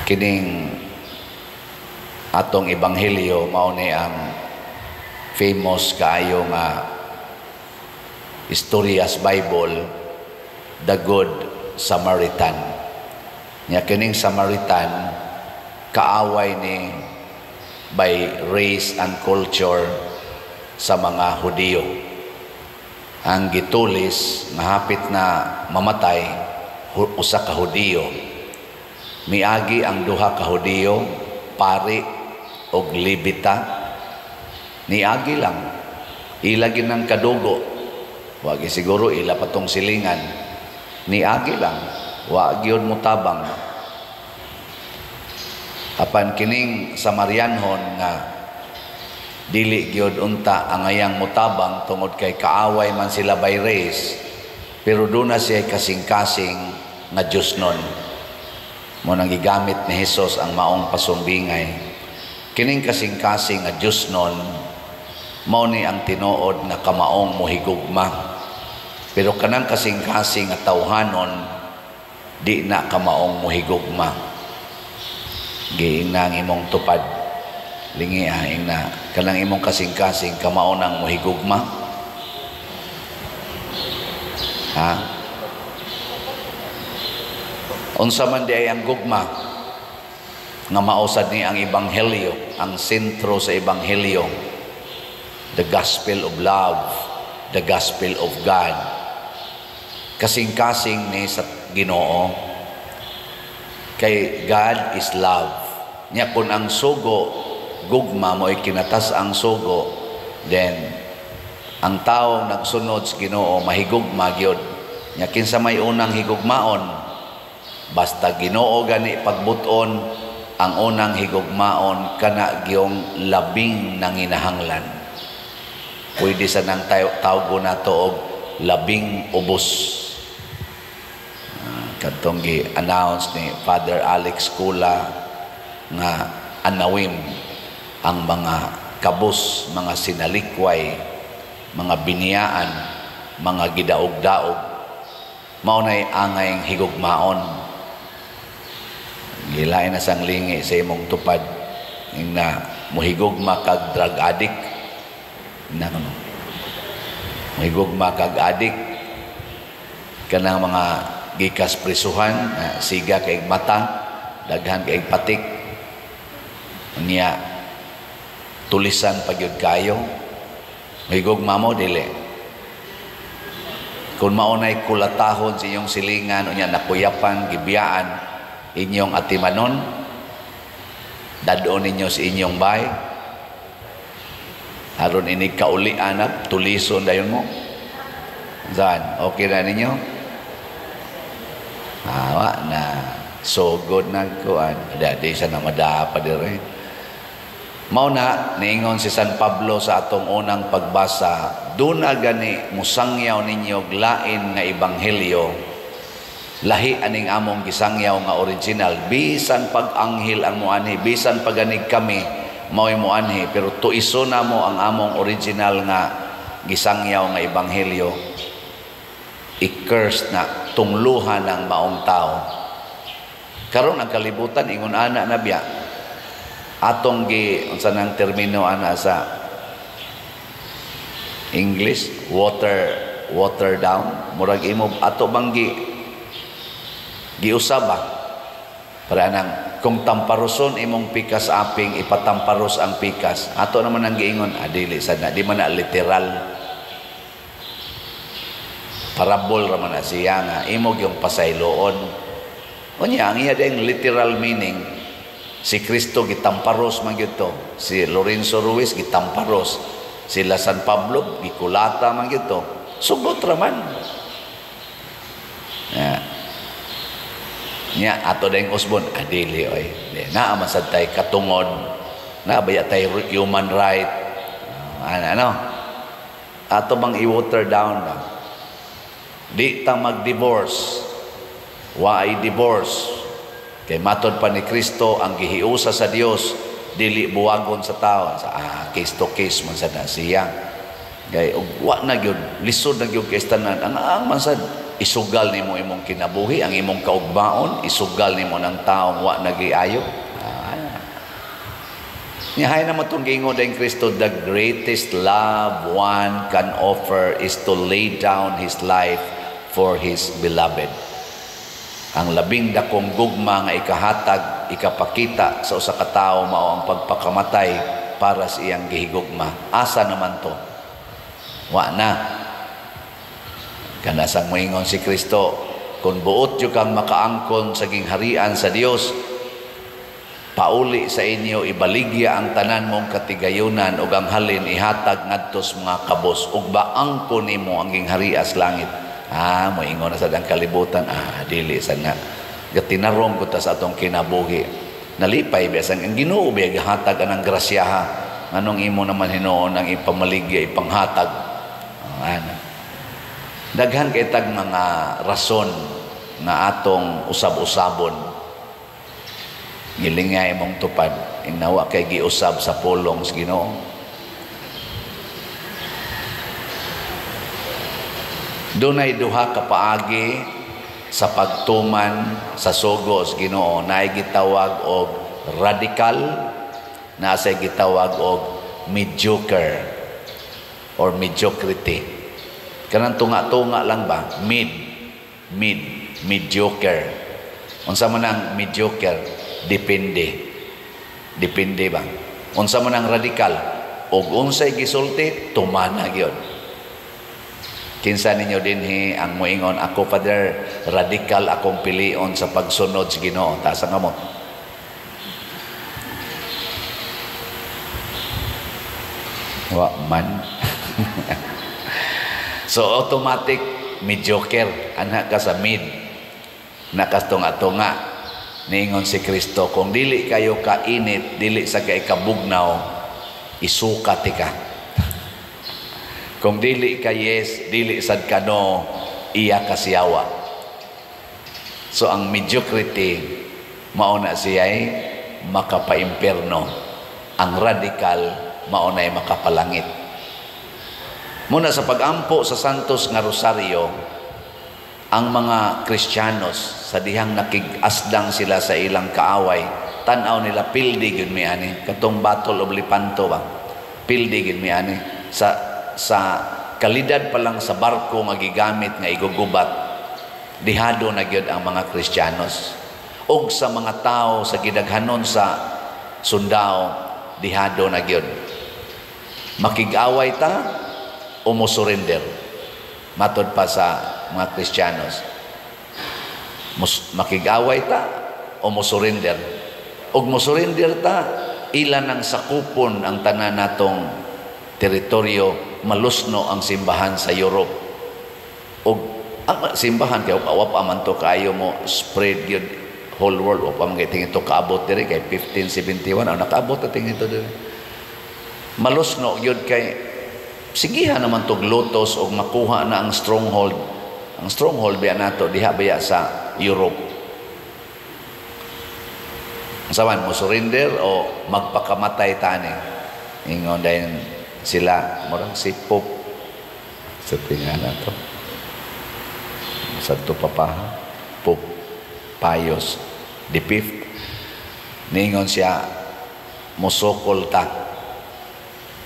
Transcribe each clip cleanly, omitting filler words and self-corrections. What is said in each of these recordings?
Kining atong ebanghelyo mao ni ang famous kaayo nga istorya sa Bible, the Good Samaritan. Nya kining Samaritan, kaaway ni by race and culture sa mga Hudiyo. Ang gitulis nga hapit na mamatay, usa ka Hudiyo. Miagi ang duha ka Hudiyo, pari og Levita. Niagi lang. Ila ginang kadugo. Wa siguro ila patong silingan. Niagi lang. Wa gyud mutabang. Apan kining Samarianhon nga dili gyud unta angayang mutabang tungod kay kaaway man sila by race, pero duna siya kasing-kasing nga Diyos nun. Mao nang gigamit ni Jesus ang maong pasumbingay. Kining kasing-kasing nga Diyos nun, mao ni ang tinuod nga kamaong mohigugma. Pero kanang kasing-kasing nga tawhanon, di na kamaong mohigugma. Giing na ang imong tupad. Lingi ah, ing na kanang imong kasing-kasing kamao nang mohigugma. Ha? Unsa man di ay ang gugma nga mausad ni ang ebanghelyo, ang sentro sa ebanghelyo, the gospel of love, the gospel of God. Kasing-kasing ni sa Ginoo kay God is love. Nya kun ang sugo gugma mo kinatas ang sugo, then ang taong nagsunod sa Ginoo mahigugma gyud. Nya kinsa may unang higugmaon? Basta Ginoo gani pagbuton, ang unang higugmaon kana gyung labing nanginahanglan. Pwede sa nang tawgo nato og labing ubos. Kadtong gi-announce ni Father Alex Kula nga anawim ang mga kabus, mga sinalikway, mga biniyaan, mga gidaog-daog. Mao nay angay higugmaon. Gilain na sang lingi sa imong tupad na mohigugma kag drug addict na kuno. Mohigugma kag addict, kanang mga gikas prisuhan, siga kay mata, daghan kay patik. Unya tulisan pa gyud kayo. Mahigugma mo, dili? Kung maunay kulatahon sa inyong silingan, unya nakuyapan, gibiyaan, inyong atimanon, dadon ninyo sa inyong bay, aron inig kaulian na, tulison dayon mo. Saan? Okay na ninyo? Awa na. Sugod na kuan. Dadi sa na madapa dire. Mao na niingon si San Pablo sa atong unang pagbasa, duna gani musangyaw ninyo lain nga ebanghelyo, lahi aning among gisangyaw nga original, bisan pag-anghel ang muanhi, bisan paganig kami mao'y muanhi, pero tuiso na mo ang among original nga gisangyaw nga ebanghelyo, i-curse na, tungluhan ng maong tao. Karon ang kalibutan ingon ana na biya. Atong gi unsa nang termino ana sa English, water water down, murag imo ato bang gi giusab ba para nang kung tamparuson imong pikas aping ipatamparos ang pikas ato naman ang giingon, adili sad na, di man na literal, parabol ra man na siya nga imo gyung pasayloon. Unya ang iya ding literal meaning, si Kristo gitamparos man gyud to, si Lorenzo Ruiz gitamparos, sila San Pablo gikulata man gyud to, sugot ra man. Ya. Nya ato dayong usbon, adili oy. Naa man sad tay katungod, naa baya tay human right. Ano, ano? Ato bang i-water down ba? Di ta mag-divorce. Waay divorce. Kay matod pa ni Kristo, ang gihiusa sa Dios dili buwagon sa tao. Sa case to case man sad na siya. Kay og wa na gyud, lisod na gyud kay tanan. Ang man sad Isugal nimo imong kinabuhi, ang imong kaugmaon, isugal nimo ng taong wa nagiayo. Niya naman itong giingon din Kristo, "The greatest love one can offer is to lay down his life for his beloved." Ang labing dakong gugma nga ikahatag, ikapakita sa usa ka tawo mao ang pagpakamatay para sa iyang gihigugma. Asa naman to? Wa na. Kanasang moingon si Kristo, "Kung buot jud kang makaangkon sa gingharian sa Dios, pauli sa inyo, ibaligya ang tanan mong katigayunan ug ang halin ihatag ngadto sa mga kabos ug maangkon nimo ang gingharian sa langit." Ah, moingon na sa ang kalibutan, ah, dili sa nga. Gatinarong ko ta sa atong kinabuhi. Nalipay biyasan ang Ginoo biya gihatag anang grasyaha. Nganong imo naman hinuon ang ipamaligya, ipanghatag? Ah, ano? Daghan kay tag mga rason nga atong usab-usabon. Gilingay imong tupad, ingnawa kay giusab sa pulong sa Ginoo. Dunay duha ka paagi sa pagtuman sa sugo sa Ginoo, naay gitawag og radical, naa say gitawag og mediocre or mediocrity. Kanang tunga-tunga lang ba? Mid, mid, mediocre. Unsa man ang mediocre? Depende. Depende ba? Unsa man ang radical? Og unsay gisulti, tumana gyud. Kinsa ninyo dinhi ang moingon, "Ako, Father, radical akong pilion sa pagsunod sa Ginoo"? Taas ang kamot. Wa man. So automatic mediocre, anha ka sa mid, nakastunga-tunga. Niingon si Kristo, "Kung dili kayo kainit, dili sa kay kabugnaw, isukat ka. Kung dili ka yes, dili sad ka no, iya ka siyawa." So ang mediocrity mao na siya'y makapaimpierno. Ang radical mao na'y makapalangit. Muna sa pagampo sa Santos nga Rosario, ang mga Kristiyanos sa dihang nakig-asdang sila sa ilang kaaway, tan-aw nila pildi gyud mi ani, katong Battle of Lepanto ba? Pildi gyud mi ani sa kalidad pa lang sa barko nga gigamit nga igugubat, dihado na gyud ang mga Kristiyanos. Og sa mga tao sa gidaghanon sa sundao, dihado na gyud. Makig-away ta o mo surrender. Matod pa sa mga Kristiyanos, makig-away ta o mo surrender. Og mo surrender ta, ilan ang sakupon ang tanan natong teritoryo, malusno ang simbahan sa Europe. Og ang simbahan kay wa pa man to kaayo mo spread gyud whole world, wa pa man kay tingin to kaabot diri kay 1571 ang nakaabot ta tingin to diri. Malusno gyud kay sigihan naman tog lotos og makuha na ang stronghold. Ang stronghold biya nato diha biya sa Europe. Saban mo surrender o magpakamatay tani. Ingon dayon sila, murag si Pope sa tinga na to. Santo Papa, Pope Pius the Fifth. Ningon siya, "Mosokol ta.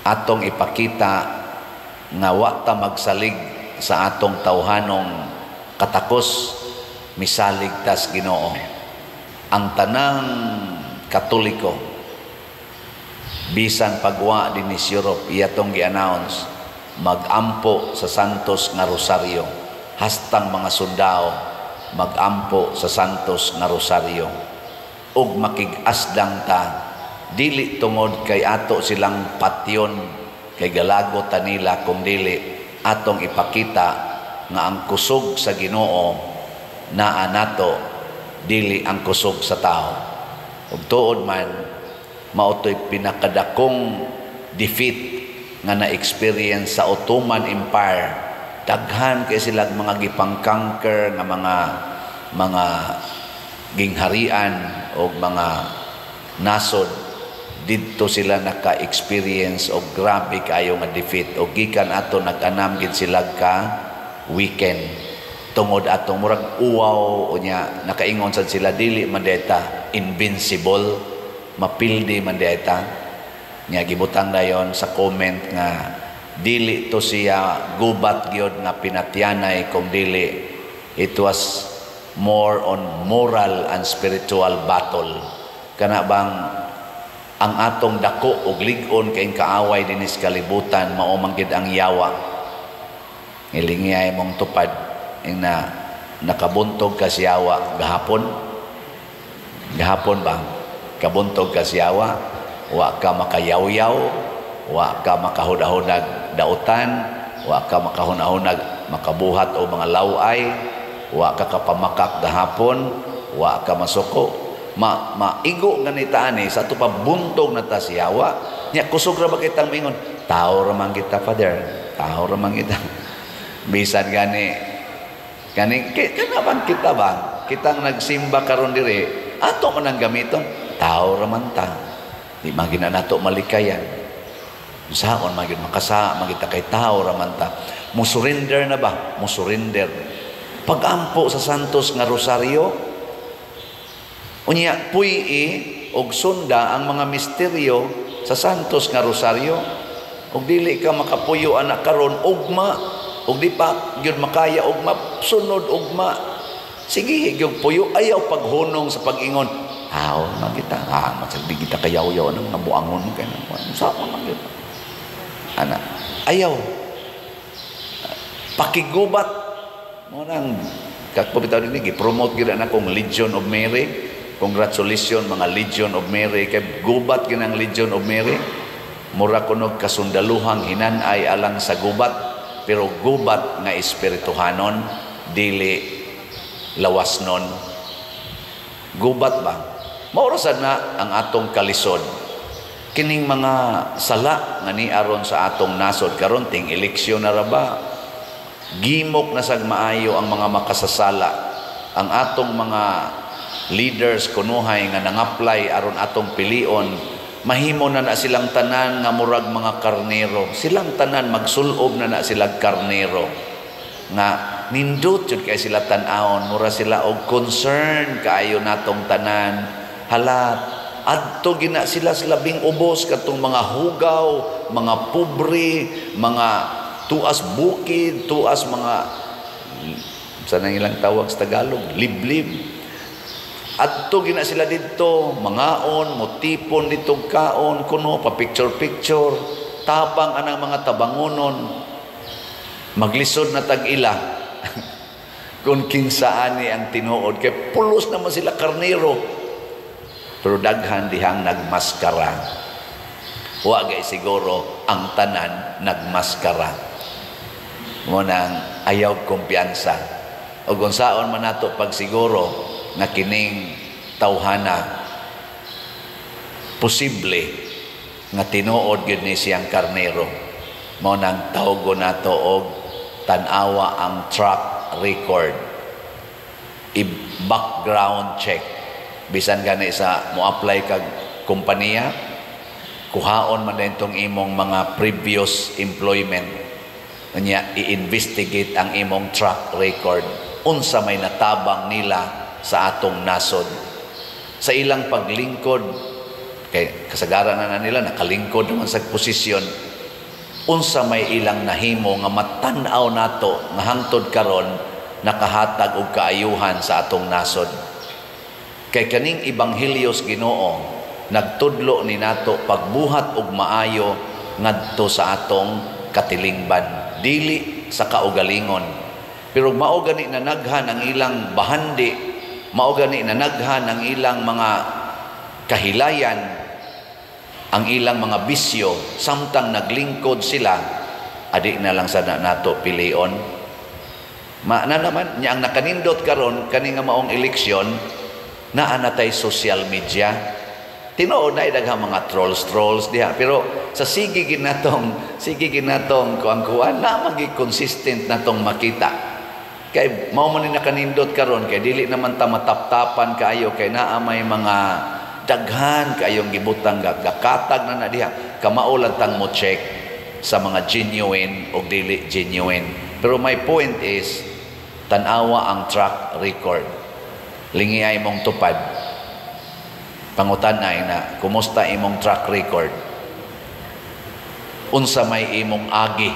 Atong ipakita nga wa ta magsalig sa atong tawhanong katakos, misalig tas Ginoo. Ang tanang Katoliko bisan pagwa dinhi sa Europe, iya tong gi-announce magampo sa Santos nga Rosario, hastang mga sundao magampo sa Santos nga Rosario ug makig-asdang ta, dili tungod kay ato silang patyon kay galago ta nila, kung dili atong ipakita nga ang kusog sa Ginoo naa nato, dili ang kusog sa tao." Ug tuod man, mao to'y pinakadakong defeat nga na-experience sa Ottoman Empire. Daghan kay sila mga gipangkanker nga mga gingharian o mga nasod. Didto sila naka-experience og grabe kaayo nga defeat, og gikan ato nag-anam gid sila ka weekend. Tungod atong murag uwaw, unya nakaingon sad sila, dili man ta invincible, mapildi man ta. Nya gibutang dayon sa comment nga dili to siya gubat gyud nga pinatyanay, kung dili it was more on moral and spiritual battle. Kana bang ang atong dako og lig-on kay kaaway dinis kalibutan mao man gid ang yawa. Ilingiyay mong tupad ing na nakabuntog ka sa yawa gahapon. Gahapon ba kabuntog ka sa yawa? Wa ka makayawyaw, wa ka makahunahunag dautan, wa ka makahunahunag makabuhat o mga laway, wa ka kapamakak gahapon, wa ka masuko. Maigo nga ni ani sa ato pa, buntog na ta sa yawa. Nya kusog ra ba kitang mingon, "Tao ra man kita, Father, tao ra man kita"? Bisan gani gani kay kana kita ba, kitang nagsimba karon diri, ato man ang gamiton, "Tao ra man ta, di man gina nato malikayan, saon man gyud makasa man kita kay tao ra man ta." Mo surrender na ba, mo surrender pagampo sa Santos nga Rosaryo, unya puy-i og sunda ang mga misteryo sa Santos nga Rosaryo. Og dili ka makapuyo anak karon, ugma, og di pa gyud makaya ugma, sunod ugma, sige gyud puyo. Ayaw paghunong sa pag-ingon, "Tao man kita, ah, masag di kita kayaw-yaw ng mga buangon kay sa man kita ana." Ayaw pakigubat mo nang kakpo bitaw dinhi. Gi-promote gyud na akong Legion of Mary. Congratulations, mga Legion of Mary, kay gubat gyud ang Legion of Mary. Mura kunog kasundaluhang hinanay alang sa gubat, pero gubat nga espirituhanon, dili lawasnon. Gubat ba? Mao ra sad na ang atong kalisod. Kining mga sala nga niaron sa atong nasod karon, ting eleksyon na ra ba? Gimok na sag maayo ang mga makasasala. Ang atong mga leaders kunuhay nga nangapply aron atong pilion, mahimo na na silang tanan nga murag mga karnero. Silang tanan magsulob na na sila karnero nga nindot jud kay sila tan-awon, mura sila og concern kaayo natong tanan. Hala, adto gina sila sa labing ubos, katong mga hugaw, mga pobre, mga tuas bukid, tuas mga sa nang ilang tawag sa Tagalog, liblib. Adto gina sila didto, mangaon, motipon dito kaon, kuno pa picture picture, tabang anang mga tabangonon. Maglisod na tag-ila kung kinsa ani ang tinuod kay pulos naman sila karnero. Pero daghan dihang nagmaskara. Wa gay siguro ang tanan nagmaskara. Mo nang ayaw kumpiyansa. O kung saon man nato pagsiguro nga kining tawhana posible nga tinuod gyud ni siyang karnero. Mao nang tawgon nato og tan-awa ang track record, I-background check. Bisan gani sa mo apply kag kompanya, kuhaon man din tong imong mga previous employment. Unya i-investigate ang imong track record, unsa may natabang nila sa atong nasod sa ilang paglingkod, kay kasagaran na nila nakalingkod naman sa posisyon. Unsa may ilang nahimo nga matan-aw nato nga hangtod karon nakahatag og kaayuhan sa atong nasod? Kay kaning ebanghelyo sa Ginoo nagtudlo ni nato pagbuhat og maayo ngadto sa atong katilingban, dili sa kaugalingon. Pero mao gani na naghan ang ilang bahandi, mao gani na naghan ang ilang mga kahilayan, ang ilang mga bisyo samtang naglingkod sila, adi na lang sana nato pilion. Ma na naman niya ang nakanindot karon kani nga maong eleksyon, naa na tay social media. Tinuod na daghang mga trolls trolls diha, pero sa sige ginatong kuan-kuan na magi consistent natong makita kay mao man ni nakanindot karon, kay dili naman ta mataptapan kaayo kay naa may mga daghan kayong gibutang, gakatag na na diha. Kamao lang tang mo check sa mga genuine o dili genuine. Pero my point is Tan-awa ang track record. Lingi ay imong tupad. Pangutan ay na, kumusta imong track record? Unsa may imong agi?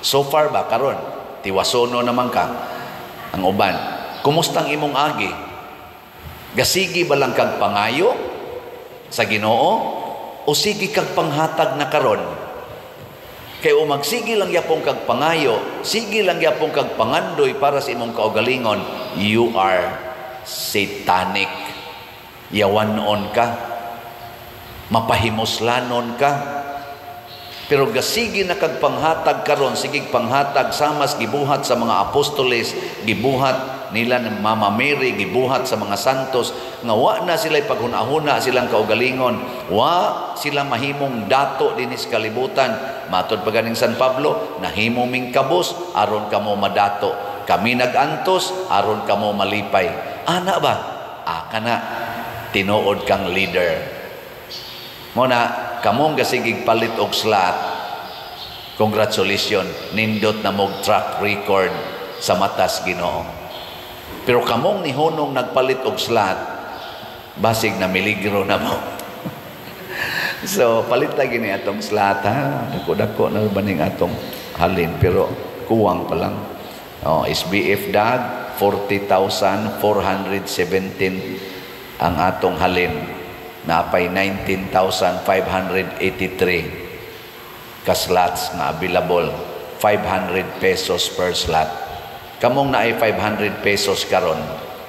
So far ba karon? Tiwasono naman ka ang uban. Kumusta ang imong agi? Gasigi ba lang kag pangayo sa Ginoo o sige kag panghatag na karon? Kay o magsige lang yapong kag pangayo, sige lang yapong kag pangandoy para sa imong kaugalingon, you are satanic. Yawanon ka. Mapahimuslanon ka. Pero gasige na kag panghatag karon, sige panghatag samas gibuhat sa mga apostoles, gibuhat nila ng Mama Mary, gibuhat sa mga santos, nga wa na sila paghuna-huna silang kaugalingon, wa sila mahimong dato dinis kalibutan. Matod pa ganing San Pablo, nahimo ming kabos aron kamo madato. Kami nagantos aron kamo malipay. Ana ba? Ah, kana tinuod kang leader. Mo na kamong gasigig palit og slot, congratulations, nindot na mog track record sa matas Ginoo. Pero kamong nihunong nagpalit og slot, basig na miligro na mo. So palit lagi ni atong slot, ha. Dako-dako na ba ning atong halin, pero kuwang pa lang. Oh, SBF DAG 40,417 ang atong halin. Naapay 19,583 ka slots nga available, 500 pesos per slot. Kamong naay 500 pesos karon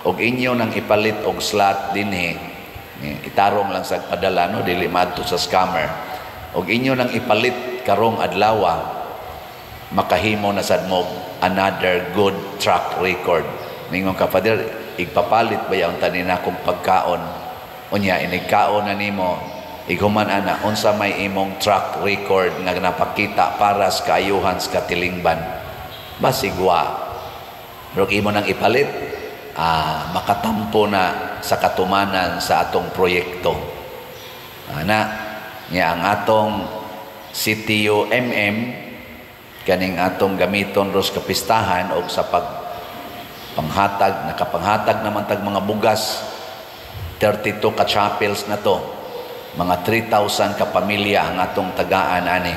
og inyo nang ipalit og slot dinhi, itarong lang sa padala, no, dili madto sa scammer, og inyo nang ipalit karong adlawa, makahimo na sad mo another good track record. Ningon ka, "Father, igpapalit ba yaon tanin akong pagkaon?" Unya inigkaon na nimo, ighuman ana, unsa may imong track record nga napakita para sa kaayuhan sa katilingban? Basig wa. Pero imo nang ipalit, makatampo na sa katumanan sa atong proyekto. Ana, nya ang atong CTU MM kaning atong gamiton ros kapistahan og sa pag panghatag, nakapanghatag naman tag mga bugas, 32 ka chapels na to, mga 3,000 ka pamilya ang atong tagaan ani.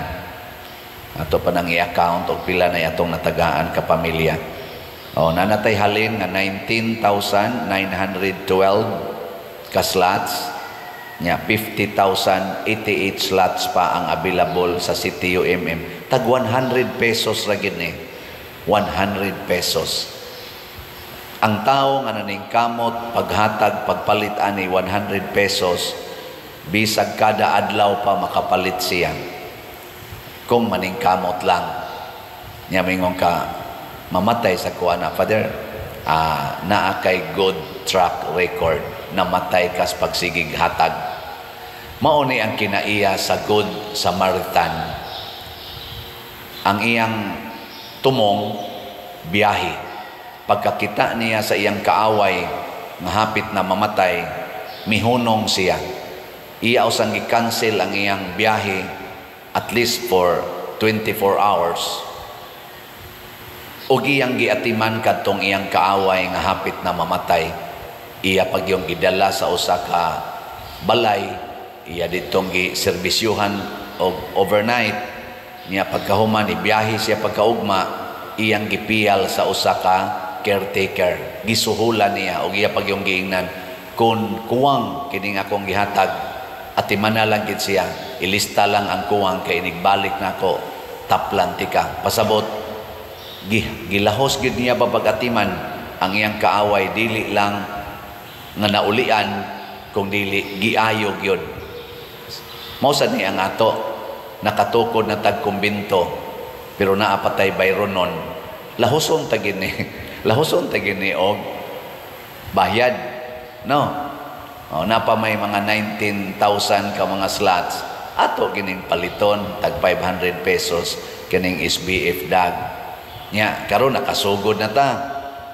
Ato pa nang i-account og pila na atong natagaan ka pamilya. O nanatay halin nga 19,912 ka slots nya, 50,088 slots pa ang available sa CTUMM. Tag 100 pesos ra gid ni, 100 pesos. Ang tao nga naningkamot paghatag, pagpalit ani 100 pesos, bisag kada adlaw pa makapalit siya kung maningkamot lang niya. Mingon ka, "Mamatay sa kuha na, Father," naa kay good track record, namatay kas pagsigig hatag. Mao ni ang kinaiya sa Good Samaritan. Ang iyang tumong biyahe, pagkakita niya sa iyang kaaway nga hapit na mamatay, mihunong siya. Iya usang gi-cancel ang iyang biyahe at least for 24 hours. Og iyang giatiman kadtong iyang kaaway nga hapit na mamatay. Iya pagyong gidala sa usa ka balay, iya ditong giserbisyuhan og overnight. Niya pagkahuman, ibiyahe siya pagkaugma, iyang gipiyal sa usa ka caretaker. Gisuhulan niya og iya pagyong giingnan, "Kung kuwang kining akong gihatag, atimana lang gid siya, ilista lang ang kuwang kay inigbalik nako taplan tika." Pasabot, gilahos gid niya babag-atiman ang iyang kaaway, dili lang nga naulian kung dili giayo gyud. Mao sad ni ang ato, nakatukod na tag kumbento pero naa patay bayronon. Lahuson ta gini, lahuson ta gini og bayad, no? O, napa may mga 19,000 ka mga slots, ato gining paliton tag 500 pesos kining SBF DAG. Nya karon nakasugod na ta,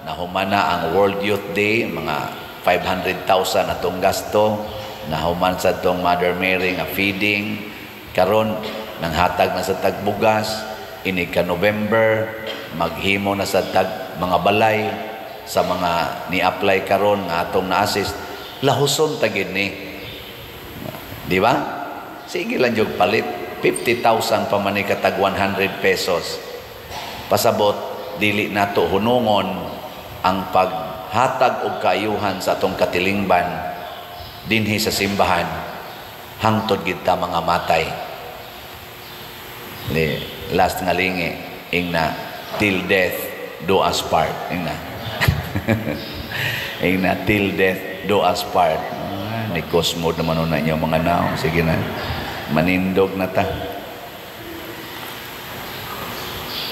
nahuman na ang World Youth Day, mga 500,000 atong gasto. Nahuman sa tong Mother Mary nga feeding, karon nanghatag na sa tagbugas inig ka November. Maghimo na sa tag mga balay sa mga ni-apply karon nga atong na-assist. Lahuson ta gid ni. Di ba? Sige lang jud palit. 50,000 pa man ni katag 100 pesos. Pasabot dili nato hunungon ang paghatag og kaayuhan sa atong katilingban dinhi sa simbahan hangtod gid ta mga matay. Ni last nga lingi, ingna, "Till death do us part." Ingna. Ingna, "Till death do us part." Ah, ni Cosmo naman una inyo mga naong. Sige na. Manindog na ta.